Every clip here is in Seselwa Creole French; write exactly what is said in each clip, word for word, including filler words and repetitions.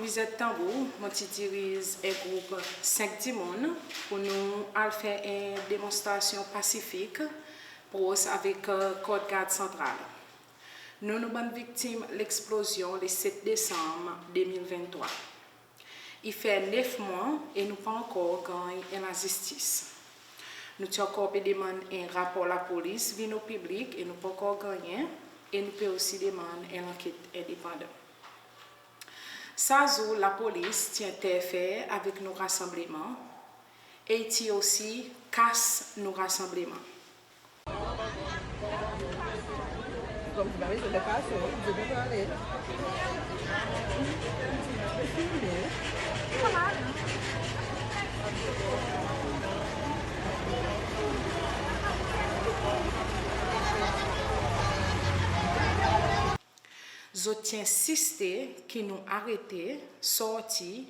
Louisette Tambour, mon ti diriz en group senk dimoun pour nou al fer en demonstrasyon pasifik pros avek Kordgard Santral. Nou, nou bann viktim leksplozyon le set Desanm de mil venntrwa. I fer nef mwan e nou pa ankor ganny en lazistis. Nou ti ankor pe demann en rapor lapolis vin o piblik e nou pa ankor gannyen, e nou pe osi demann en lanket endepandan. Sa zour lapolis ti enterfer avek nou rasanbleman e i ti osi kas nou rasanbleman. Zot ti ensiste ki nou arete, sorti,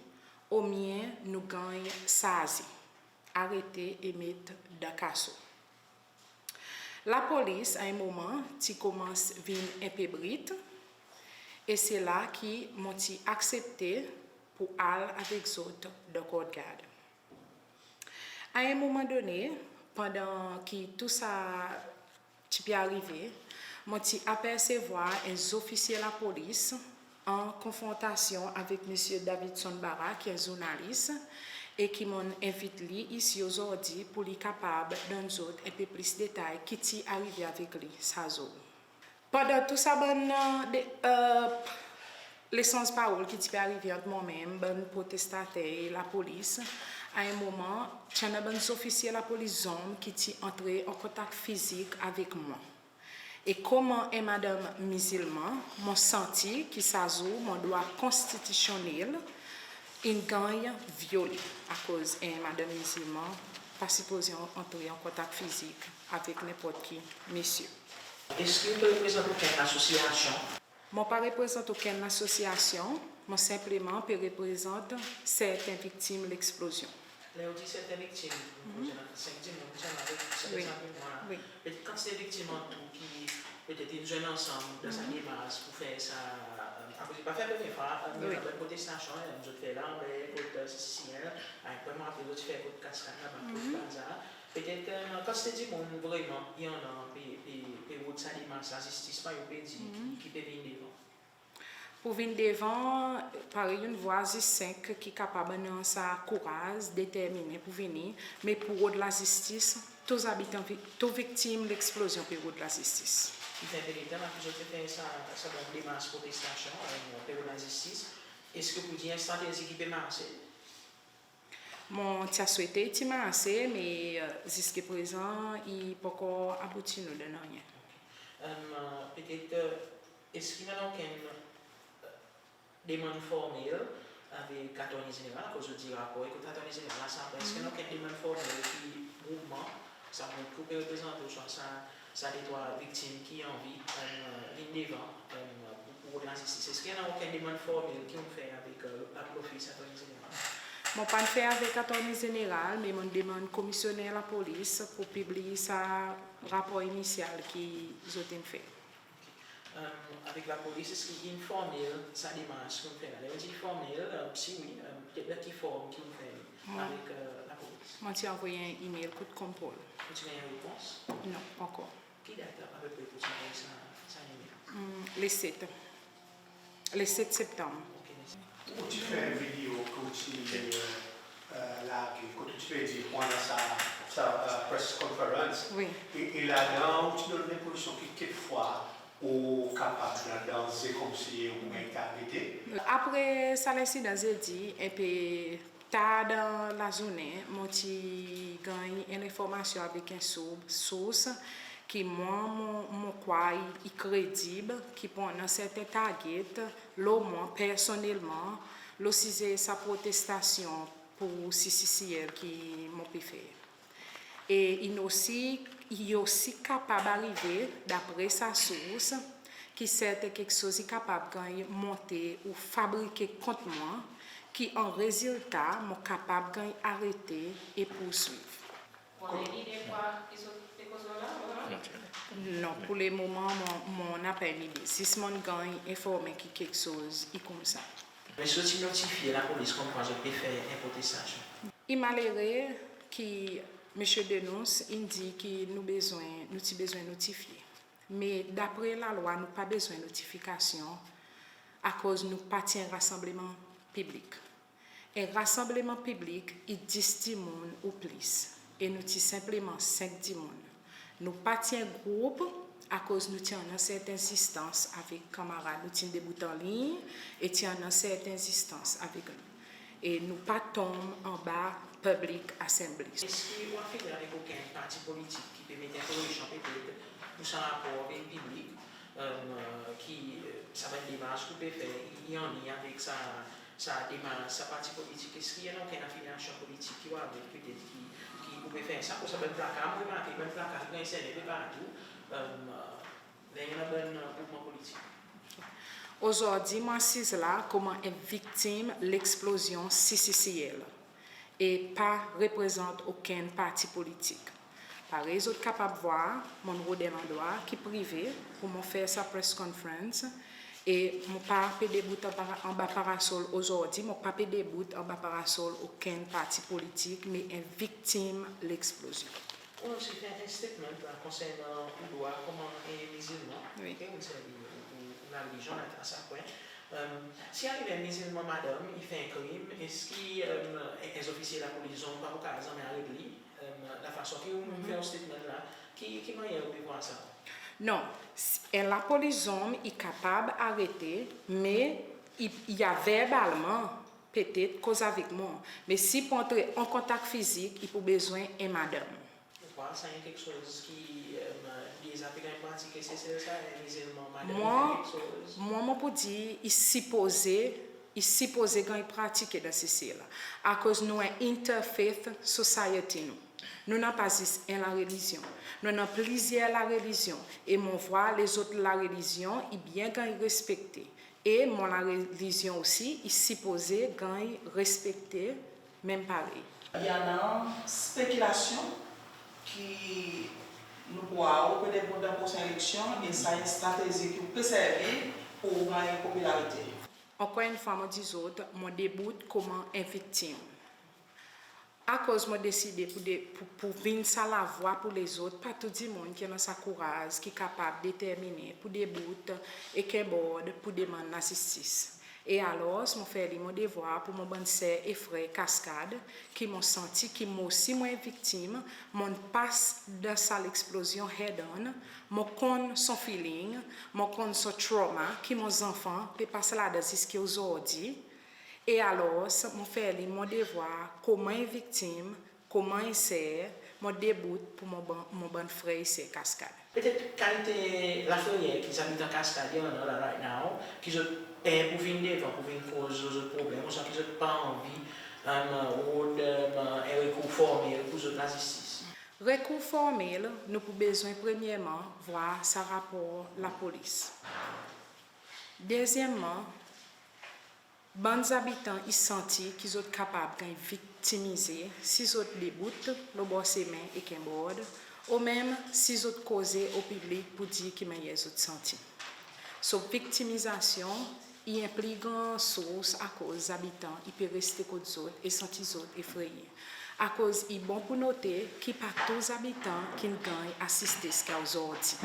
obyen nou ganny sarze, arete e met dan kaso. Lapolis, a en moman, ti konmans vin en pe brit, e se la ki mon ti aksepte pour al avek zot dan Kordgard. A en moman done, pandan ki tou sa ti pe arive, mon ti apersevwar en zofisye lapolis an konfrontasyon avek Msye Davidson Barra, ki en zournalis, e ki mon'n envit li isi ozordi pour li kapab donn zot en pe plis detay ki ti arive avek li sa zour. Pandan tou sa bann, e, de, e, lesanz parol ki ti pe arive ant mwan menm, bann protestater e lapolis, a en moman, ti annan bann zofisye lapolis zonm ki ti antre an kontak fizik avek mwan. E konman en madanm mizilman, mon santi ki sa zour mon drwa konstitisyonnel in ganny vyole, akoz en madanm mizilman pa sipoze antre an kontak fizik avek nenport ki mesye. Eski ou pe reprezant okenn lasosyasyon? Mon pa reprezant okenn lasosyasyon, mon senpleman pe reprezant serten viktim leksplozyon. Ler ou dir serten viktim, ou dir senk dimoun, ou dir avek serten sa dimoun la. Wi. E kantite viktim an tou ki petet in zwenn ansanm dan sa demars pour fer sa, e, akoz i pa fer premye fwa, e, i annan bann protestasyon, e, zot fer la, anba kot, e, C C C L, apre mon rapel zot ti fer kot Kaskad laba, kot Plaza. Petet, e, kantite dimoun vreman i annan pe, pe, pe rod sa demars lazistis, parey ou pe dir, ki, ki pe vin devan? Pour vin devan, parey ou'n vwar, zis senk ki kapab annan sa kouraz, determinen pour vini, me pour rod lazistis, tou zabitan vi-, tou viktim leksplozyon pe rod lazistis. I fer en pe letan la ki zot pe fer sa, sa bann demars protestasyon, e, pe rod lazistis. Eski ou dir en stratezi ki pe marse? Mon ti a swete i ti marse, me, e, ziska prezan, i pa ankor abouti nou dan nanryen. Em, petet, e, eski i annan okenn, e, demann formel avek Attorney Zeneral, akoz ou dir rapor kot Attorney Zeneral, sa apre, eski i annan okenn demann formel ki mouvman, sa group ki ou pe reprezante, ouswa sa, sa de trwa viktim ki anvi, em, vin devan, em, pour, pour rod lazistis? Eski i annan okenn demann formel ki ou'n fer avek, e, lofis Attorney Zeneral? Mon pa'n fer avek Attorney Zeneral, me mon'n demann Komisyoner Lapolis pour pibliy sa rapor inisyal ki zot in fer. Em, avek lapolis, eski in formel sa demars ki ou'n fer la? Ler ou dir formel, em, si wi, em, petet dan ki form ki ou'n fer li avek, e, lapolis? Mon ti anvoy en email kot Konpol. Ou ti ganny en repons? Non, pa ankor. Ki dat apepre ou ti anvoy sa, sa email? Hmm, le set. Le set Septanm. Ok, le set. Ou ti fer en video kot ou ti, e, e, large, kot ou ti pe dir pandan sa, sa, e, press conference. Wi. E, e ladan ou ti donn lenpresyon ki kekfwa ou kapab dan danze, konmsi ou ganny targete. Apre sa lensidan Zedi, en pe tar dan lazournen, mon ti ganny en lenformasyon avek en sou-, sours ki mwan mon, mon krwar i, i kredib, ki pou annan serten target lo mwan personnelman, lo size sa protestasyon pour C C C L ki mon pe fer. E in osi, i osi kapab arive, dapre sa sours, ki serten keksoz i kapab ganny monte ou fabrike kont mwan, ki an rezilta mon kapab ganny arete e pourswiv. Ou annan en lide kwa ki zot pe koz lo la? Non, pour le moman, mon, mon napa en lide. Zis mon'n ganny enformen ki keksoz i koumsa. Me zot ti notifye lapolis konmkwa zot pe fer en protestasyon? I malere ki Msye Denonce in dir ki nou bezwen, nou ti bezwen notifye. Me dapre lalwa, nou pa bezwen notifikasyon akoz nou pa ti en rasanbleman piblik. En rasanbleman piblik i dis dimoun ou plis, e nou ti senpleman senk dimoun. Nou pa ti en group akoz nou ti annan serten zistans avek kanmarad, nou ti'n debout anliny e ti annan serten zistans avek nou. E nou pa tonm anba public assembly. Eski ou afilye avek okenn parti politik ki pe met en presyon petet pour sa rapor vin piblik, e, ki, e, sa bann demars ki ou pe fer i anliny avek sa, sa demars sa parti politik? Eski i annan okenn afilyasyon politik ki ou avek, petet ki, ki ou pe fer sa? Pour sa bann plakar, mon remarke bann plakar ki ganny servi pe partou, e, ler i annan bann, e, mouvman politik. Ozordi mon asiz la konman en viktim leksplozyon C C C L e pa reprezant okenn parti politik. Parey zot kapab vwar, mon'n rod en landrwa ki prive pour mon fer sa press conference, e mon pa pe debout anba, anba parasol ozordi, mon pa pe debout anba parasol okenn parti politik, me en viktim leksplozyon. Ou osi fer en statement la konsernan ou drwa konman en mizilman. Wi. Oke, ou servi ou, ou, ou larelizyon la, a sa pwen. E, si arive en mizilman madanm i fer en krim, eski, e, en, en zofisye lapolis zonm pa pou kapab zanmen aret li, e, lafason ki ou fer ou statement la, ki, ki mannyer ou pe vwar sa? Non, s-, en lapolis zonm i kapab arete, me i, i a verbalman petet koz avek mwan. Me si i pou antre an kontak fizik, i pou bezwen en madanm. Ou krwar sa i en keksoz ki, e, deza pe ganny pratike Sesel sa, en mizilman madanm i fer keksoz? Mwan, mon pou dir, i sipoze, i sipoze ganny pratike dan Sesel. Akoz nou en interfaith society nou. Nou napa zis en larelizyon. Nou annan plizyer larelizyon. E mon vwar lezot larelizyon i byen ganny respekte. E mon larelizyon osi i sipoze ganny respekte menm parey. I annan spekilasyon ki nou krwar ou pe debout dan prosen eleksyon, e sa en stratezi ki ou pe servi pour ou ganny popilarite. Ankor en fwa mon dir zot, mon debout konman en viktim. Akoz mon deside pour de, pour, pour vin sa lavwa pour lezot, pa tou dimoun ki annan sa kouraz, ki kapab determinen pour debout ek en board pour demann lazistis. E alors, mon fer li mon devwar pour mon bann ser e frer Cascade, ki mon santi ki mon osi mon en viktim, mon'n pas dan sa leksplozyon head on, mon konn son feeling, mon konn son trauma ki mon zanfan pe pas ladan ziska ozordi. E alors, mon fer li mon devwar konman en viktim, konman en ser, mon debout pour mon ban-, mon bann frer e ser Cascade. Petet kalite lafreyer ki zabitan Cascade i annan la right now, ki zot per pour vin devan, pour vin koz zot problenm, ouswa ki zot pa anvi, e, rod, e, en rekour formel pour zot lazistis? Rekour formel, nou pou bezwen premyerman vwar sa rapor lapolis. Dezyenmman, bann zabitan i santi ki zot kapab ganny viktimize si zot debout lo bor semen ek en board, ou menm si zot koze o piblik pour dir ki mannyer zot santi. So viktimizasyon i en pli gran sours akoz zabitan i pe reste kot zot e santi zot efreye. Akoz i bon pour note ki pa tou zabitan ki'n ganny asiste ziska ozordi.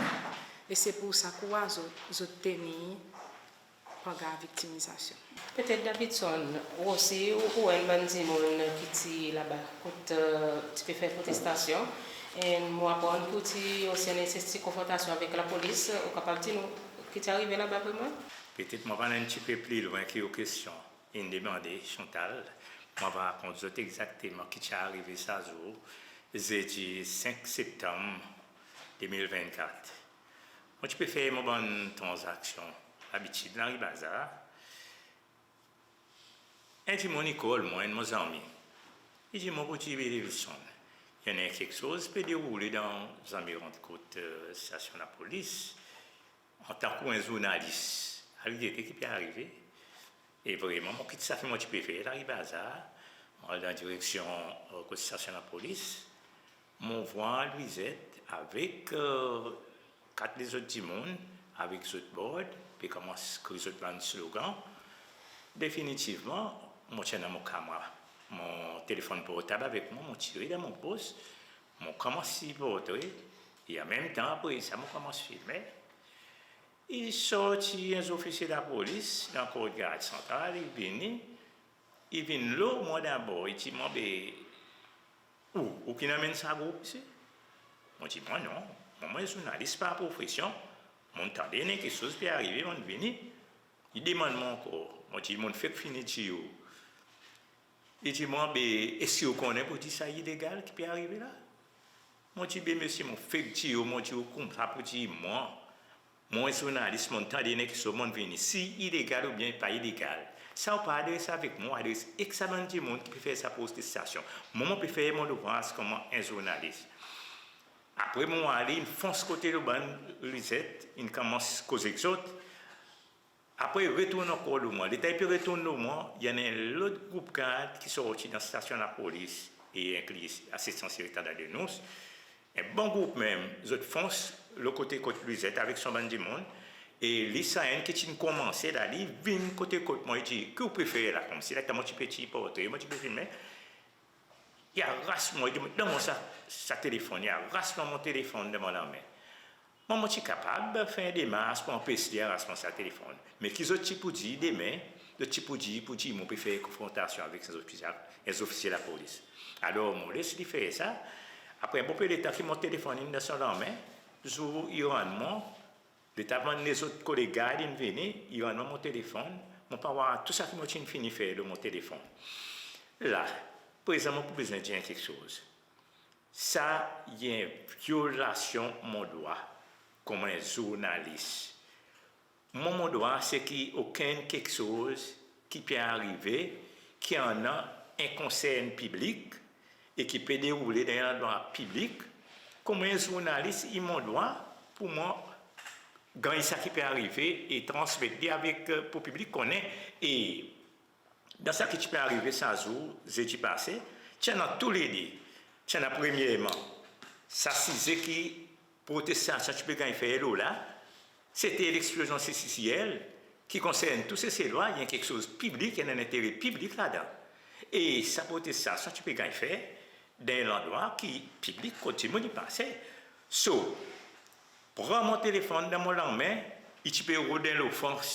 E se pour sa mon krwar zot, zot tenir pangar viktimizasyon. Petet Davidson, ou osi ou, ou enn bann dimoun ki ti laba kot, e, ti pe fer protestasyon. E mon aprann ki ou ti osi annan en ti konfrontasyon avek lapolis, ou kapab dir nou ki ti arive laba vreman? Petet mon ava al en pti pe pli lwen ki ou kestyon in demande, Chantal. Mon ava rakont zot egzakteman ki ti arive sa zour, Zedi senk Septanm de mil vennkat. Mon ti pe fer mon bann tranzaksyon labitid la, Lari Bazar. En dimoun i call mwan, enn mon zanmi. I dir mwan, pou dir, Davidson, i annan keksoz pe deroule dan zanmiran kot, e, stasyon lapolis. Antank ou en zournalis, al gete ki pe arive. E vreman, mon kit sa ki mon ti pe fer, Lari Bazar, mon al dan direksyon, e, kot stasyon lapolis, mon vwar Louisette avek, e, kat lezot dimoun, avek zot board, pe konmans kriy zot bann slogan. Definitivman, mon ti annan mon kamera, mon telefonn portab avek mwan, mon tire dan mon pos, mon konmans tir portre, e anmenmtan apre sa mon konmans filmen. I sorti en zofisye lapolis dan Kord Gard Santral, i vini, i vin lo mwan dabor, i dir mwan, be, ou, ou ki'n anmenn sa group isi? Mon dir, mwan non, mwan mon en zournalis par profesyon, mon'n tande en keksoz pe arive, mon'n vini. I demann mwan ankor, mon dir, mon'n fek fini dir ou. I dir mwan, be, eski ou konnen pour dir sa ilegal ki pe arive la? Mon dir, be mesye, mon fek dir ou, mon dir ou koumsa pour dir mwan, mon en zournalis, mon'n tande en keksoz, mon'n vini. Si ilegal oubyen pa ilegal, sa ou pa adres avek mwan, ou adres ek sa bann dimoun ki pe fer sa protestasyon. Mwan mon pe fer mon louvraz konman en zournalis. Apre mon ale, in fons kote lo bann lizet, in konmans koz ek zot. Apre i retourn ankor lo mwan. Letan i pe retourn lo mwan, i annan en lot group gard ki sorti dan stasyon lapolis e enkli Asistan Direkter Ladenons. En bon group menm, zot fons lo kote kot lizet avek son bann dimoun. E li sa enn ki ti'n konmanse la, li vin kote kot mwan, i dir, ki ou pe fer la konmsi? Letan mwan ti pe tir portre, mwan ti pe filmen, i aras mwan, i dir, donn mwan sa, sa telefonn, i aras mwan mon telefonn dan mon lanmen. Mwan mon ti kapab fer en demars pour anpes li aras mwan sa telefonn. Me ki zot ti pou dir demen? Zot ti pou dir, pou dir mwan pe fer konfrontasyon avek en zofisye, en zofisye lapolis. Alor mon les li fer sa. Apre en bon pe letan ki mon telefonn in dan son lanmen, zour i rann mwan, letan bann lezot koleg gard in vini, i rann mwan mon telefonn, mon pa war tou sa ki mon ti'n fini fer lo mon telefonn. La, prezan mon pou bezwen dir en keksoz. Sa i en vyolasyon mon drwa konman en zournalis. Mwan, mon drwa se ki okenn keksoz ki pe arive, ki annan en konsern piblik e ki pe deroule dan en landrwa piblik, konman en zournalis, i mon drwa pour mwan ganny sa ki pe arive e transmet li avek, pour piblik konnen. E dan sa ki ti pe arive sa zour, zedi pase, ti annan toulede. Ti annan premyerman sa size ki protestasyon ti pe ganny fer lo la, sete leksplozyon CCCL, ki konsern tou Seselwa, i en keksoz piblik, i annan lentere piblik ladan. E sa protestasyon ti pe ganny fer dan en landrwa ki piblik, kot dimoun i pase. So, pran mon telefonn dan mon lanmen, i ti pe rod en lofans.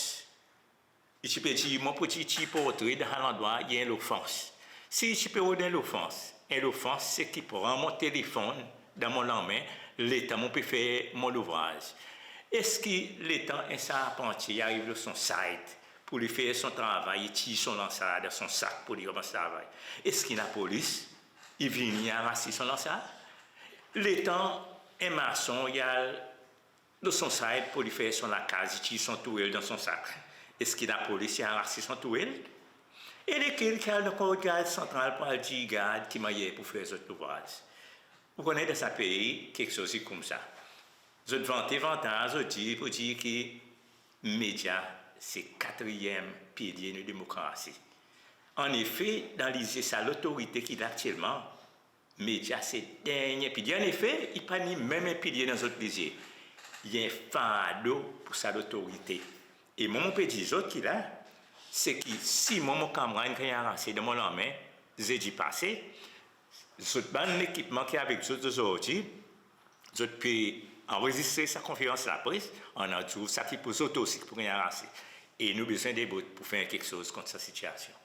I ti pe dir mwan pour tir portre dan sa landrwa, i en lofans. Si i ti pe rod en lofans, en lofans se ki pran mon telefonn dan mon lanmen letan mon pe fer mon louvraz. Eski letan en sarpantye i ariv lo son site pour li fer son travay, i tir son lansar dan son sak pour li konmans travay, eski lapolis i vini aras son lansar? Letan en mason i al lo son site pour li fer son lakaz, i tir son tourel dan son sak, eski lapolis i aras son tourel? E lekel ki al dan Kord Gard Santral pour al dir gard ki mannyer pour fer zot louvraz? Ou konnen dan sa pei keksoz i koumsa. Zot vante vantaz, zot dir, pour dir ki medya se katriyenm pilye nou demokrasi. Annefe, dan lizye sa lotorite ki la aktyelman, medya se dernyen pilye. Annefe, i pa ni menm en pilye dan zot lizye. I en fardo pour sa lotorite. E mwan mon pe dir zot ki la, se ki si mwan mon kamera in ganny arase dan mon lanmen zedi pase, zot bann lekipman ki avek zot ozordi, zot pe anrezistre sa konferans lapres, annan tou sa ki pour zot osi ki pou ganny arase. E nou bezwen debout pour fer keksoz kont sa sitiyasyon.